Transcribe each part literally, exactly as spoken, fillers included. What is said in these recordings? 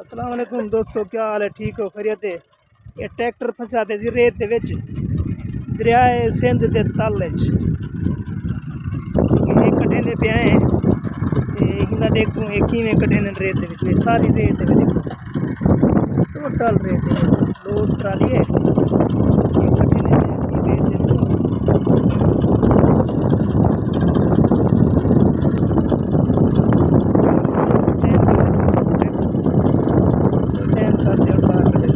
السلام علیکم دوستو، کیا حال ہے؟ ٹھیک ہو؟ خیریت ہے؟ یہ ٹریکٹر پھنسیا پیا سی ریت دے وچ، دریائے سندھ دے تل وچ۔ یہ کڈھیندے پئے ہیں تے ہندا ݙیکھوں یہ کیویں کڈھیندے ریت دے وچ، یہ ساری ریت دے وچ، ٹوٹل ریت دے وچ۔ لوڈ ٹرالی ہے، یہ کٹھے نے ریت دے وچ۔ ٹائم کر دے، باہر کھڑے۔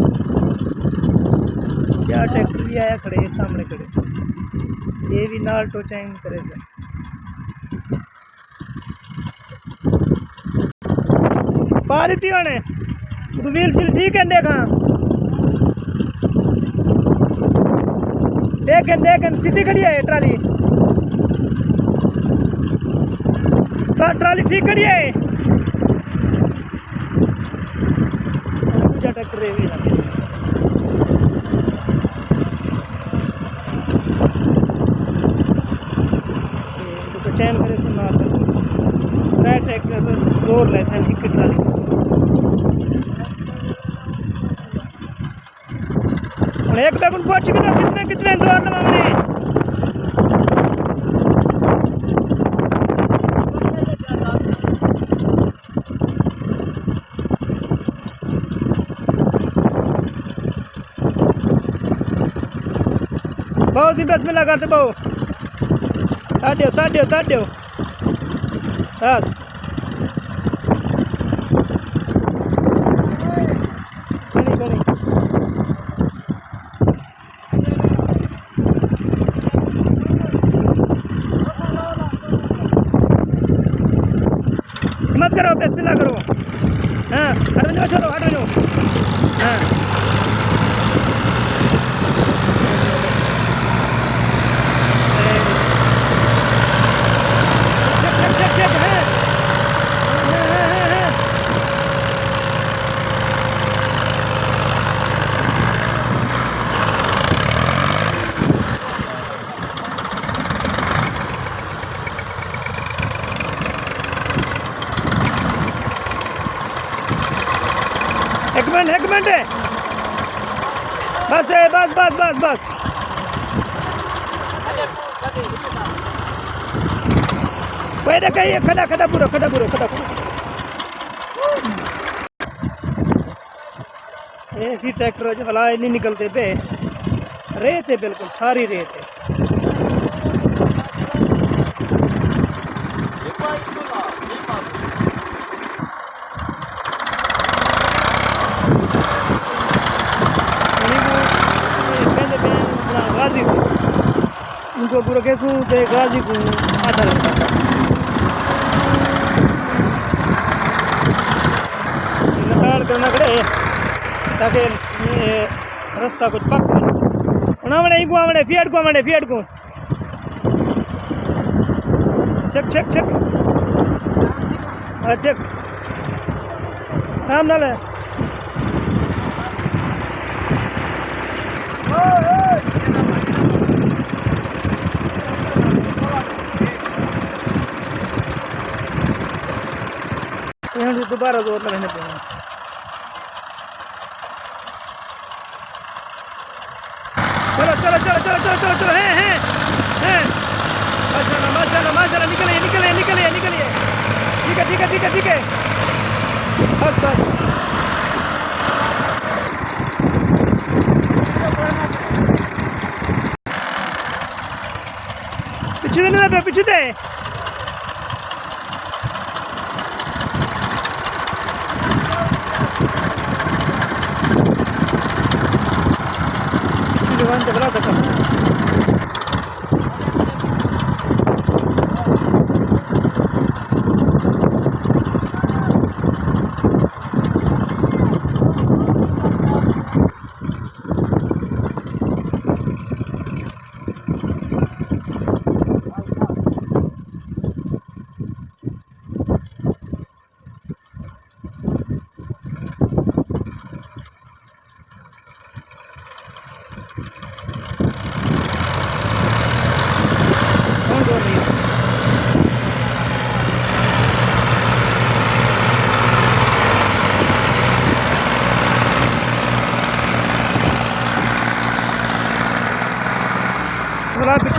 کیا ٹریکٹر بھی آیا کھڑے، یہ سامنے کھڑے، یہ بھی نال ٹو چین کرے سے۔ پا ݙتی ہونے۔ تو ویل شیل ٹھیک ہے، ݙیکھاں۔ ݙیکھن، ݙیکھن، سدھی کھڑی ہے ٹرالی۔ ٹرا-، ٹرالی ٹھیک کھڑی ہے۔ ݙوجھا ٹریکٹر ہے وی۔ تے چین کرے سن نال۔ ترے ٹریکٹر زور لے سن ہک ٹرالی۔ ہݨ ہک ٻئے کوں پُچھ گھنو کتنے، کتنے زور لواوݨے۔ بہو جی، بسم اللہ کر تے بہو۔ تاڈیو، تاڈیو، تاڈیو۔ بس۔ بنی، بنی۔ ہمت کرو، بسم اللہ کرو۔ ہاں، ہٹ ونجو، چھوڑو، ہٹ ونجو۔ ہاں۔ چیک، چیک، چیک، چیک، ہاں۔ ہاں، ہاں، ہاں، ہاں۔ ہک منٹ، ہک منٹ۔ بس، اے، بس، بس، بس، بس۔ کوئی نہ، کہیں کھڑا، کھڑا پورا، کھڑا پورا، کھڑا پورا۔ اے سی ٹریکٹر جو بلا نہیں نکلتے پے، ریت ہے بالکل، ساری ریت ہے۔ غازی۔ ان کو پورا کیسوں تے غازی کو آدھا رکھتا۔ نکال کے نہ کھڑے تاکہ یہ رستہ کچھ پک ونڄے۔ ہݨ آوݨے، ایکوں آوݨے، فیئٹ کوں آوݨے، فیئٹ کوں۔ چیک، چیک، چیک۔ ہاں، چیک۔ آرام نال ہے۔ انہاں کوں دوبارہ زور لڳاوݨے پوندے۔ چلو، چلو، چلو، ہیں، ہیں، ہیں۔ ماشاءاللہ، ماشاءاللہ، ماشاءاللہ، نکل آئے، نکل آئے، نکل آئے، نکل آئے۔ ٹھیک ہے، ٹھیک ہے، ٹھیک ہے، ٹھیک ہے۔ بس، بس۔ پچھے تے نہ پے، پچھے تے۔ پچھلی زبان تے بلا دھکا۔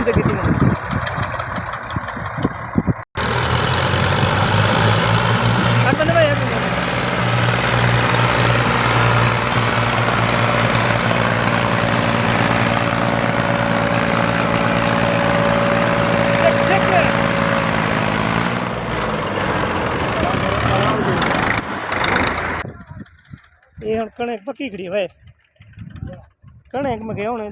یہ ہن کݨک پکی کھڑی ہوئے، کݨک مکے ہونے۔